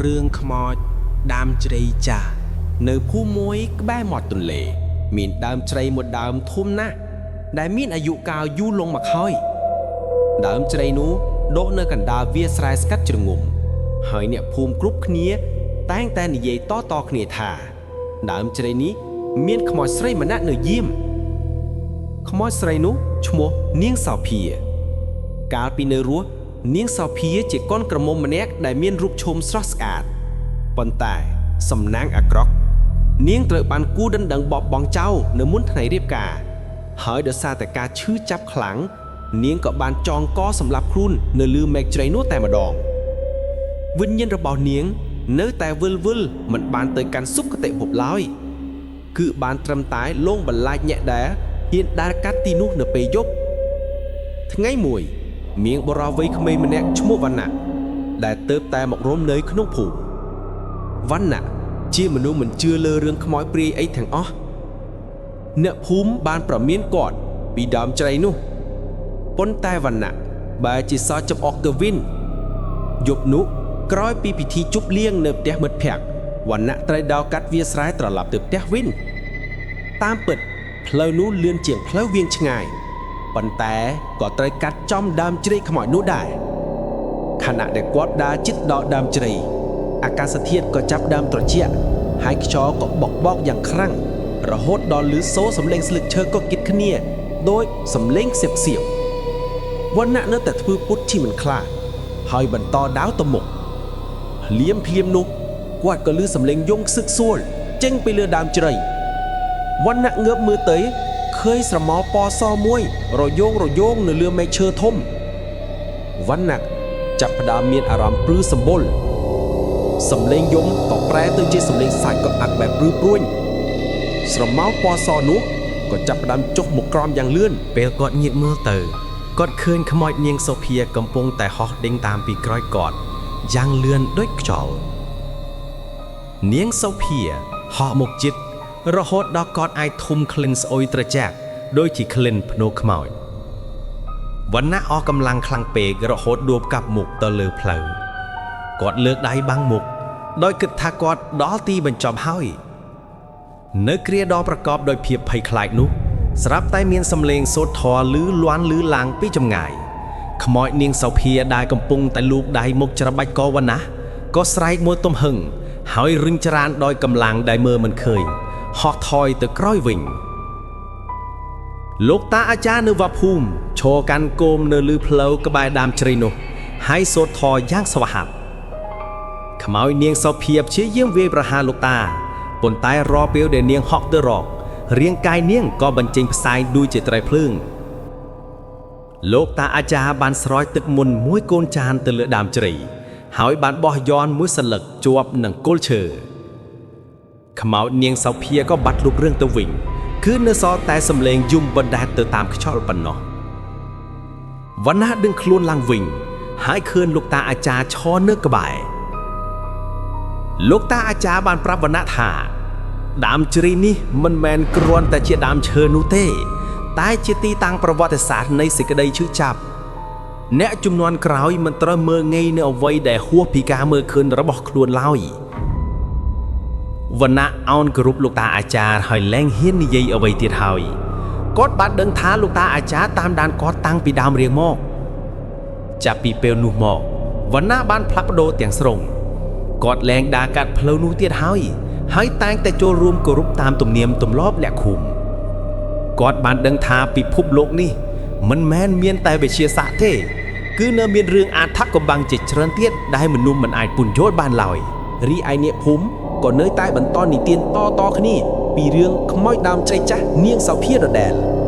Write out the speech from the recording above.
រឿងខ្មោចដើមជ្រៃចាស់នៅភូមិមួយក្បែរមាត់ទន្លេ មានដើមជ្រៃមួយដើមធំណាស់ដែលមានអាយុកាលយូរលង់មកហើយដើមជ្រៃនោះដុះនៅកណ្ដាលវាលស្រែស្កាត់ជ្រងំហើយអ្នកភូមិគ្រប់គ្នា តែងតែនិយាយតៗគ្នាថា ដើមជ្រៃនេះមានខ្មោចស្រីម្នាក់នៅយាមខ្មោចស្រីនោះឈ្មោះនាងសោភា កាលពីនៅរស់នាងសោភាជាកូនក្រមុំម្នាក់ដែលមានរូបឆោមស្រស់ស្អាតប៉ុន្តែសំណាងអាក្រក់នាងត្រូវបានគូដណ្ដឹងបបបងចោលនៅមុនថ្ងៃរៀបការហើយដោយសារតែការឈឺចាប់ខ្លាំងនាងក៏បានចងកសម្លាប់ខ្លួននៅលើមែកជ្រៃនោះតែម្ដងវិញ្ញាណរបស់នាងនៅតែវិលវិលមិនបានទៅកាន់សុគតិភពឡើយគឺបានត្រឹមតែលងបន្លាចញាក់ដែលហ៊ានដើរកាត់ទីនោះនៅពេលយប់ ថ្ងៃមួយមានបុរសវ័យក្មេងម្នាក់ឈ្មោះវណ្ណៈដែលទៅបតែមករំនៅក្នុងភូមិវណ្ណៈជាមនុស្សមិនជឿលើរឿងខ្មោចព្រាយអីទាំងអស់អ្នកភូមិបានប្រមានគាត់ពីដើមជ្រៃនោះប៉ុន្តែវណ្ណៈបែរជាសើចចំអកទៅវិញយប់នោះក្រោយពីពិធីជប់លៀងនៅផ្ទះមិត្តភ័ក្តិវណ្ណៈត្រូវដើរកាត់វាលស្រែត្រឡប់ទៅផ្ទះវិញតាមពិតផ្លូវនោះលឿនជាងផ្លូវវាងឆ្ងាយ ប៉ុន្តែក៏ត្រូវកាត់ចំដើមជ្រៃខ្មោចនោះដែរខណៈដែលគាត់ដើរជិតដល់ដើមជ្រៃអាកាសធាតុក៏ចាប់ដើមត្រជាក់ហើយខ្យល់ក៏បក់បោកយ៉ាងខ្លាំងរហូតដល់ឮសូរសំឡេងស្លឹកឈើក៏គិតគ្នាដោយសំឡេងខ្សៀបខ្សៀបវណ្ណៈនៅតែធ្វើពុតជាមិនខ្លាចហើយបន្តដើរទៅមុខភ្លាមភ្លាមនោះគាត់ក៏ឮសំឡេងយំខ្សឹកសួលចេញពីលើដើមជ្រៃ វណ្ណៈងើបមើលទៅឃើញស្រមោលពណ៌សមួយ រយោងរយោងនៅលើមែកឈើធំវណ្ណៈចាប់ផ្ដើមមានអារម្មណ៍ព្រឺសម្បុរសំឡេងយំក៏ប្រែទៅជាសំឡេងសាច់ក៏អាក់បែបព្រឺព្រួញស្រមោលពណ៌សនោះក៏ចាប់ផ្ដើមចុះមកក្រោមយ៉ាងលឿន ពេលគាត់ងាកមើលទៅគាត់ឃើញខ្មោចនាងសូភាកំពុងតែហោះដេញតាមពីក្រោយគាត់យ៉ាងលឿនដូចខ្យល់នាងសូភាហោះមកជិតរហូតដល់គាត់អាចធុំក្លិនស្អុយត្រជាក់ដូចជាក្លិនភ្នោខ្មោចវណ្ណៈអស់កម្លាំងខ្លាំងពេករហូតដួលកាប់មុខទៅលើផ្លូវគាត់លើកដៃបាំងមុខដោយគិតថាគាត់ដល់ទីបញ្ចប់ហើយ នៅគ្រាដ៏ប្រកបដោយភាពភ័យខ្លាចនោះស្រាប់តែមានសំឡេងសូត្រធម៌លឺលាន់លឺឡើងពីចម្ងាយខ្មោចនាងសោភាដែលកំពុងតែលូកដៃមុខច្របាច់កវណ្ណៈក៏ស្រែកមួយទំហឹងហើយរុញច្រានដោយកម្លាំងដែលមើលមិនឃើញហោះថយទៅក្រោយវិញលោកតាអាចារ្យនៅវត្តភូមិឈរកាន់គោមនៅលើផ្លូវក្បែរដើមជ្រៃនោះហើយសូត្រធម៌យ៉ាងស្វាហាប់ ខ្មោចនាងសោភាពព្យាយាមវាយប្រហារលោកតាប៉ុន្តែរាល់ពេលដែលនាងហក់ទៅរករាងកាយនាងក៏បញ្ចេញផ្សែងដូចជាត្រីភ្លើងលោកតាអាចារ្យបានស្រោចទឹកមុនមួយកូនចានទៅលើដើមជ្រៃហើយបានបោះយ័ន្តមួយសន្លឹកជាប់នឹងគល់ឈើខ្មោចនាងសោភាក៏បាត់រូបរឿងទៅវិញគឺនៅសល់តែសំឡេងយំបណ្ដែតទៅតាមខ្យល់ប៉ុណ្ណោះវណ្ណាដឹងខ្លួនឡើងវិញហើយឃើញលោកតាអាចារ្យឈរនៅក្បែរ លោកតាអាចារ្យបានប្រាប់វណ្ណៈថាដើមជ្រីនេះមិនមែនគ្រាន់តែជាដើមឈើនោះទេ តែជាទីតាំងប្រវត្តិសាស្ត្រនៃសេចក្តីឈឺចាប់អ្នកជំនាន់ក្រោយមិនត្រូវមើលងាយនៅអ្វីដែលហួសពីការមើលឃើញរបស់ខ្លួនឡើយវណ្ណៈអោនគោរពលោកតាអាចារ្យហើយលែងហ៊ាននិយាយអ្វីទៀតហើយគាត់បានដឹងថាលោកតាអាចារ្យតាមដានគាត់តាំងពីដើមរៀងមកចាប់ពីពេលនោះមកវណ្ណៈបានផ្លាស់ប្ដូរទាំងស្រុង គាត់លែងដើរកាត់ផ្លូវនោះទៀតហើយហើយតែងតែចូលរួមគោរពតាមទំនៀមទម្លាប់អ្នកឃុំគាត់បានដឹងថាពិភពលោកនេះមិនមែនមានតែវិទ្យាសាស្ត្រទេ គឺនៅមានរឿងអាថ៌កំបាំងជាច្រើនទៀតដែលមនុស្សមិនអាចពន្យល់បានឡើយ រីឯអ្នកភូមិក៏នៅតែបន្តនិទានតៗគ្នាពីរឿងខ្មោចដើមជ្រៃចាស់នាងសោភាដដែល។